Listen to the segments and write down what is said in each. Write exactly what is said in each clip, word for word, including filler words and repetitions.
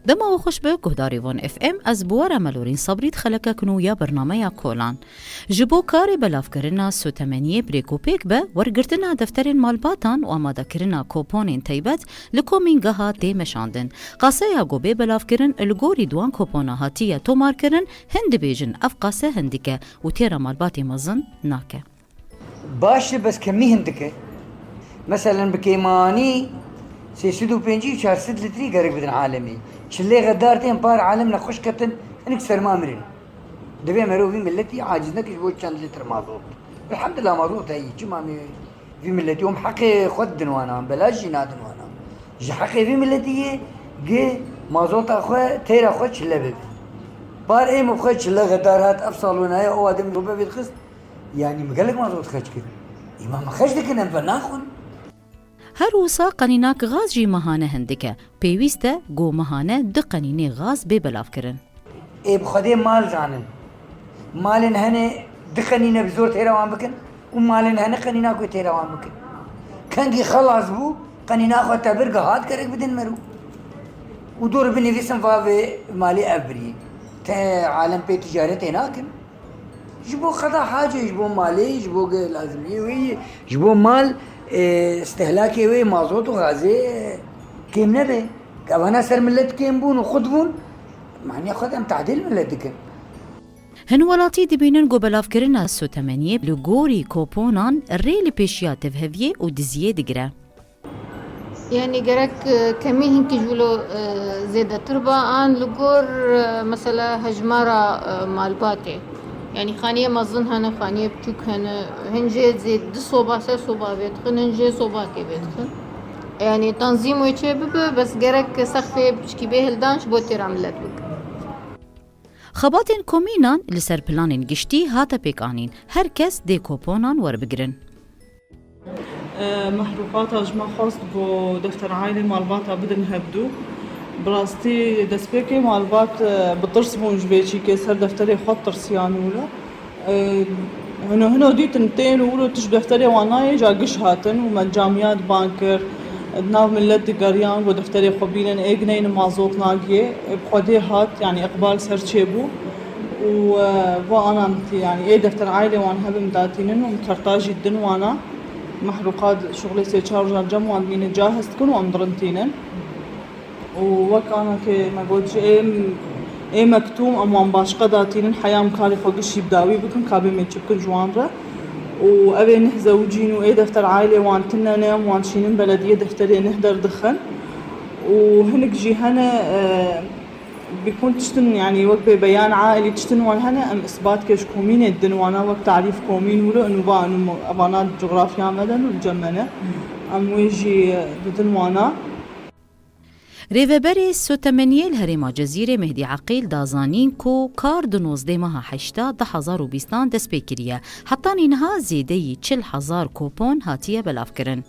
Dema we xweş be, guhdarê Van F M, ez bi we re Melorîn Sabrî di xelekek nû ya bernameya Kolan. Ji bo karê belavkirina sotemeniyê bi rêkopêk be, wergirtina defterên malbatan û amadekirina koponên teybet li komîngeha tê meşandin. Qaseya ku bê belavkirin li gorî di wan kopona hatiye tomarkirin, hin dibêjin ev qase hindik e û têra malbatê mezin nake. Baş e, bes kemî hindik e. Meselen, bi kêmanî sê sed û pêncî û çar sed litrî gerek bidin alemê. Çilê xedar tên par alem nexweş ketin, hinek serma mirin. Divê mero vî miletî aciz neke ji bo çend litr mazot. Elhamdulillah, mazot heyî. Çima me vî miletî, hûn heqê xwe didin wana, belaş jî nadin wana. Ji heqê vî miletî yê gi mazota xwe, têra xwe çile bibe. Par êm xwe çile xedar hat, ev sal winaye, o adem robe vê dixist. Yanî, me gelek mazot xerc kir. Îma me xerc dikin, em ve naxwin. Her wisa qenînak gaz jî mehane hindik e. Pêwîst e ku mehane du qenînê gaz bê belavkirin. Ê bi Xwedê mal zanin. Malên hene du qenîne bi zor têra wan bikin û malên hene qenînak wê têra wan bikin. Kengî xelas bû, qenîna xwe tebir gihat gerek bidin mero. Û dor binivîsin va vê malê ev birî. Te alem pê ticaretê nakin. Ji bo qeda hacê, ji bo malê, ji bo ge lazimiyê wê yê, ji bo mal, e, stehlakê wê mazot û gazê, e, kêm nebe. Evana ser milet kêm bûn û xwe dibûn, maniya xwe de em tehdê li milet dikin. Hin welatî dibînin ku belavkirina sotemeniyê li gorî koponan rê li pêşiya tevheviyê û diziyê digire. Yanî gerek, e, kemî hinkî ji wilo, e, zêdetir ba an li gor, e, mesela hejmara, e, malbatê. Yanî xaniyê mezin hene, xaniyê biçûk hene. Hin jê zê du soba, se soba vê dixin, hin jê sobakê vê dixin. Yanî tanzîm wê çê bibe, bes gerek sexfê biçkî bê hildan ji bo têra milet bikin. Xebatên komînan li ser planên giştî hate pêkanîn. Her kes dê koponan werbigirin. E, Mehrûqata ji me xwest ku defter aîlê malbata bidin hevdû. Bi rastî destpêkê malbat, e, bi tirs bûn ji vê çîkê, ser defterê xwe tirsiyan wilo. E, hino hino dîtin tên û wilo tişt defterê wan nayê, ca giş hatin û me camiyat bang kir. Di nav milet digeriyan ku defterê xwe bînin, êk neynin mazot nagiyê. E, bi Xwedê hat, yanî îqbal ser çê bû. Û, e, va anan tî, yanî ê defter aîlê wan hebin datînin û kerta jî din wana. Mehrûqat şuxulê sê çar rojan cem wan dimînin cahiz dikin û em dirintînin. Û wek ana ke me got jî ê, ê mektûm em wan başqe datînin, heya em karê xwe gişî bi dawî bikin, ka bê mêçû bikin ji wan re. Û ev ê neh zewicîn û ê defter aîlê wan tine ne, em wan şînin belediyê defterê neh derdixin. Û hinek jî hene, e, Bikun tiştin, yanî wek bê beyan ailî tiştin wan hene, em isbatkê ji komînê didin wana, wek tarîf komîn wilo, û va û evana cografya me de û cem me ne. Em wê jî didin wana. Rêveberê Sotemeniyê li Herêma Cezîrê Mehdî Eqîl da zanîn ku kar di nozdeh meha heşta du hezar û bîstan dest pê kiriye. Hetanî niha zêdeyî çil hezar kopon hatiye belavkirin.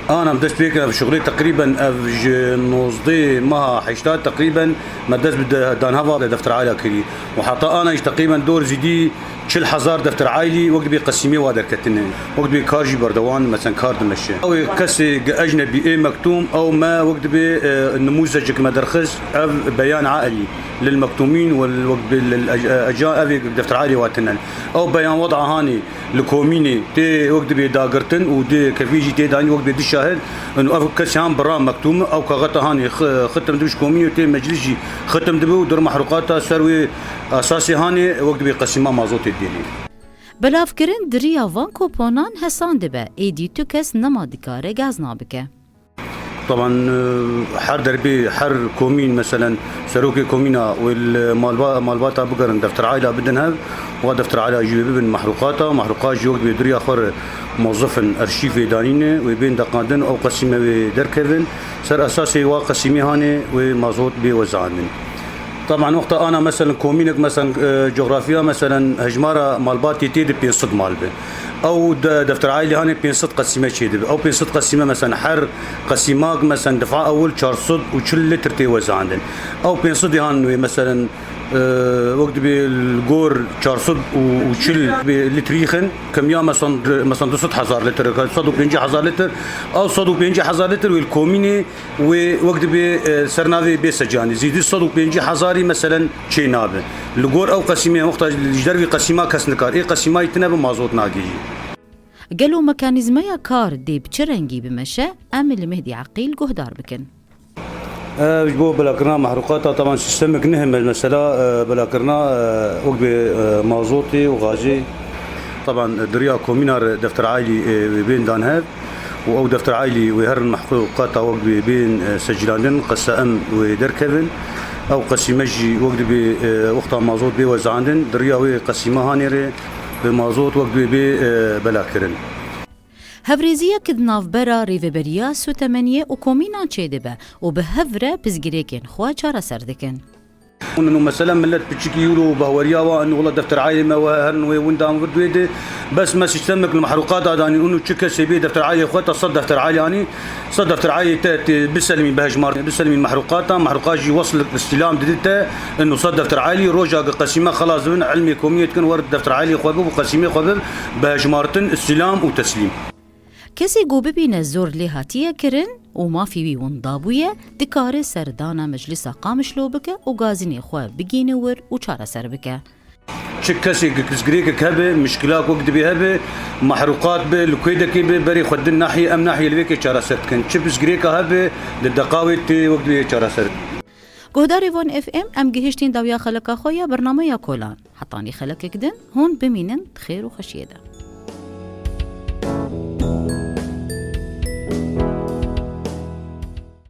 An em dest pê kirin, ev şuxulê teqrîben ev ji nozdeh meha heşta teqrîben me dest bi de-, danheva defter aîla kirî. Û heta ana jî teqrîben dor zîdî çil hezar defter aîlî wek dibê qesîmê wa derketine. Wek dibê kar jî berdewam, mesen kar dimeşe. Ew ê kesê ge ecnebî ê mektûm, ew me wek dibê, e, nimûzecik me derxist, ev beyan aîlî lil mektûmîn we wek dibê lil ec-, e, eca, ev ê defter aîlê wa tinen. Ew beyan weda hanê. Li komînê tê wek dibê dagirtin û dê kefî jî tê danî wek dibê du şahid. Û ev kesê han bira mektûm, ew kaxeta hanê xi-, xitim dibe ji komînê û tê meclis jî xitim dibe û dur mehrûqata ser wê esasê hanê wek dibê qesîma mazotê dênê. Belavkirin di riya van koponan hesan dibe, êdî tu kes nema dikare gazna bike. Taban, e, her derbê, her komîn, meselen, serokê komîna wê li malba-, malbata bigerin, defter aîla bidin hev, wa defter aîla jî wê bibin mehrûqata, mehrûqat jî wek dibê duriya xwe re mozifin, erşîfê danîne, wê bên deqandin, ew qesîme wê derkevin, ser esasê wa qesîmê hanê wê mazot bê wezandin. Taban wexta ana, meselen, komînek, meselen, e, coxrafya, meselen, hejmara malbatê tê de pênc sed mal be. Ew de-, defter aîlê hanê pênc sed qesîme çêdibe. Ew pênc sed qesîme, meselen, her qesîmak, meselen, defa ewil çar sed û çil litr tê wezandin. Ew pênc sed han wê, meselen, Ee, wek dibê li gor çar sed û çil dibê litrî xin, kemiya mesan, mesan du sed hezar litir, sed û pêncî hezar litir, ew sed û pêncî hezar litir wê li komînê wê wek dibê, e, ser navê bê secanî. Zîdî sed û pêncî hezarî meselen çê nabe. Li gor ew qesîmê wexta ji dervî qesîma kes nikar. Ê qesîmayî tine bi mazot nagihî. Gelo mekanîzmaya kar dê bi çi rengî bimeşe, em li Mehdî Eqîl guhdar bikin. Ev ji bo belakirina mehrûqata, taban sîstemek nihime, mesela, e, belakirina, e, wek bê, e, mazotê û gazê. Taban, e, di riya komîna re defter aîlî, e, wê bên dan hev û ew defter aîlî wê herin mehrûqata wek bê bên, e, secîlandin, qesa em wê derkevin. Ew qesîme jî wek dibê, e, wexta mazot bê wezandin, di riya wê qesîma hanê re bi mazot wek dibê bê, e, belakirin. Hevrêziyek di navbera Rêveberiya Sûtemeniyê û komînan çêdibe û bi hev re pirsgirêkên xwe çareser dikin. Hûn û mesela millet piçikî wilo û bahweriya wa û wela defter aîlê me we herin wê windan vir duê de. Bes me sîstemek li mehrûqata danî û çi kesê bê defter aîlê xwe ta sed defter aîlê anî. Sed defter aîlê te tê biselimî bi hejmar, biselimî mehrûqata, mehrûqat jî wesl îstîlam didî te. Û sed defter aîlî roja ki qesîme xelas dibin, ilmê komînê dikin, wer defter aîlê xwe bib û qesîmê xwe bib, bi hejmartin, îstîlam û teslîm. Kesê ku bibîne zor lê hatiye kirin û mafî wî winda bûye, dikare serdana Meclisa Qamişlo bike û gazînê xwe bigîne wir û çareser bike. Çi kesê ki pirsgirêkek hebe, mişkilak wek dibê hebe, mehrûqat be, li kûdekê be, berê xwe din nahiyê, em nahiyê li vê kê çareser dikin. Çi pirsgirêka hebe, di deqa wê tê wek dibê çareser. Guhdarê Van F M, em gihiştîn dawiya xeleka xwe ya bernameya kolan. Hetanî xelekek din, hûn bimînin di xêr û xweşiyê de.